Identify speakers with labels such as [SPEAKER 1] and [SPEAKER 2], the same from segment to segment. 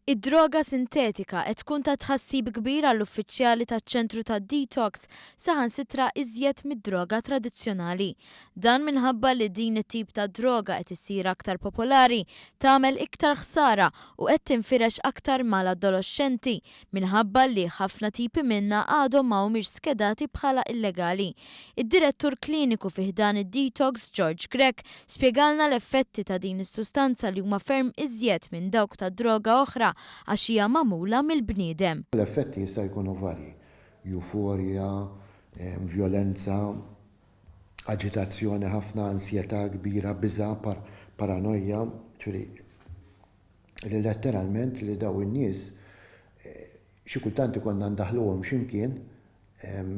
[SPEAKER 1] Id-droga sintetika qed tkun ta' tħassib kbir għall-uffiċjali taċ-ċentru tad-detox saħansitra iżjed mid-droga tradizzjonali. Dan minħabba li din it-tip ta' droga qed issir aktar popolari, tagħmel iktar ħsara u qed tinfirex aktar mal-adoloxxenti minħabba li ħafna tipi minnha għadhom ma humiex skedati bħala illegali. Id-Direttur Kliniku fi ħdan id-Detox, George Grech, spjegalna l-effetti ta' din is-sustanza li huma ferm iżjed minn dawk ta' droga oħra għax hija magħmula mill-bniedem.
[SPEAKER 2] L-effetti jistgħu jkunu varji, euforja, vjolenza, aġitazzjoni ħafna, ansjetà kbira, biża', paranoja, ġifieri li letteralment li dawn in-nies xi kultant ikollna ndaħħluhom xi mkien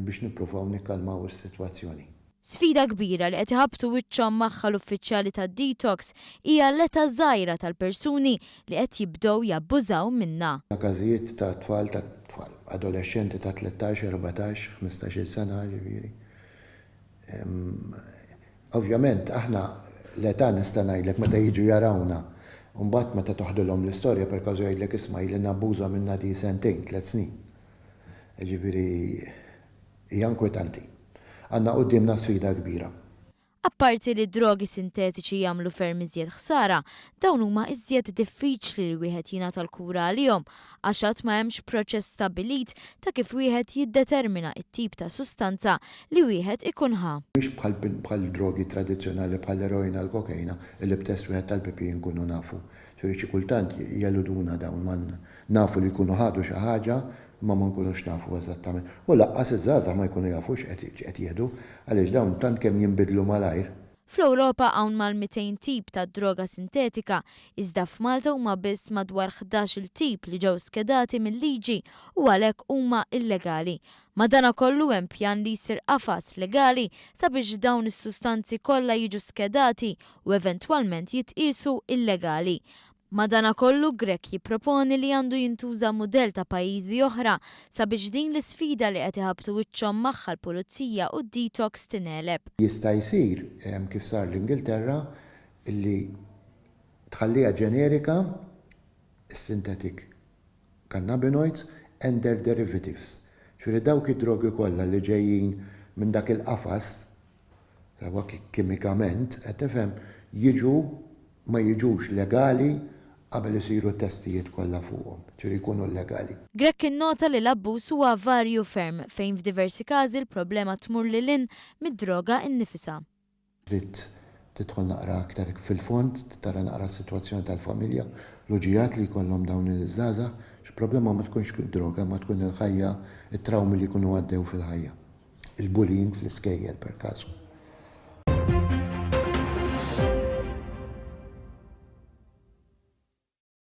[SPEAKER 2] biex nippruvaw nikkalmaw is-sitwazzjoni.
[SPEAKER 1] Sfida kbira li qed iħabbtu wiċċhom magħha l-uffiċjali tad-detox hija l-età żgħira tal-persuni li qed jibdew jabbużaw minnha.
[SPEAKER 2] Każijiet ta' tfal ta' tfal, adolexxenti ta' 13, 14, 15-il sena ġifieri. Ovvjament aħna l-età nista' ngħidlek meta jiġu jarawna, u mbagħad meta toħdilhom l-istorja per każu jgħidlek isma' ili nabbuża minnha di sentejn, tlett snin. Jiġifieri hija inkwetanti. Għandna quddiemna sfida kbira.
[SPEAKER 1] Apparti li d-drogi sintetiċi jagħmlu ferm iżjed ħsara, dawn huma iżjed diffiċli li wieħed jingħata l-kura għalihom għax għad ma hemmx proċess stabbilit ta' kif wieħed jiddetermina t-tip ta' sustanza li wieħed ikun ħa.
[SPEAKER 2] Mhix bħal drogi tradizzjonali bħall-eroina, l-kokaina li b'test wieħed tal-pipì nkunu nafu. Ġifieri xi kultant jeluduna dawn ma nafu li jkunu ħadu xi ħaġa imma ma nkunux nafu eżattament. U lanqas iż-żgħażagħ ma jkunu jafu x'qed jieħdu għaliex dawn tant kemm jinbidlu malajr.
[SPEAKER 1] Fl-Ewropa hawn mal-200 tip ta' droga sintetika, iżda f'Malta huma biss madwar 11-il tip li ġew skedati mil-liġi u għalhekk huma illegali. Madanakollu hemm pjan li jsir qafas legali sabiex dawn is-sustanzi kollha jiġu skedati u eventwalment jitqiesu illegali. Madanakollu Grech jipproponi li għandu jintuża mudell ta' pajjiżi oħra sabiex din l-isfida li qed iħabbtu wiċċhom magħha l-Pulizija u d-detox tingħeleb.
[SPEAKER 2] Jista' jsir, kif sar l-Ingilterra, li tħalliha ġenerika, is-synthetic cannabinoids and their derivatives. Ġifieri dawk id-drogi kollha li ġejjin minn dak il-qafas, sewwa kimikament, qed tifhem, jiġu ma jiġux legali qabel isiru t-testijiet kollha fuqhom, ġifieri jkunu llegali.
[SPEAKER 1] Grech innota li l-abbuż huwa varju ferm, fejn f'diversi każi l-problema tmur lil hinn mid-droga nnifisha.
[SPEAKER 2] Trid tidħol naqra aktar fil-fond, tara naqra s-sitwazzjoni tal-familja, l-uġigħat li jkollhom dawn iż-żgħażagħ, għax il-problema ma tkunx id-droga imma tkun il-ħajja, it-trawmi li jkunu għaddew fil-ħajja. Il-bullying fl-iskejjel per caso.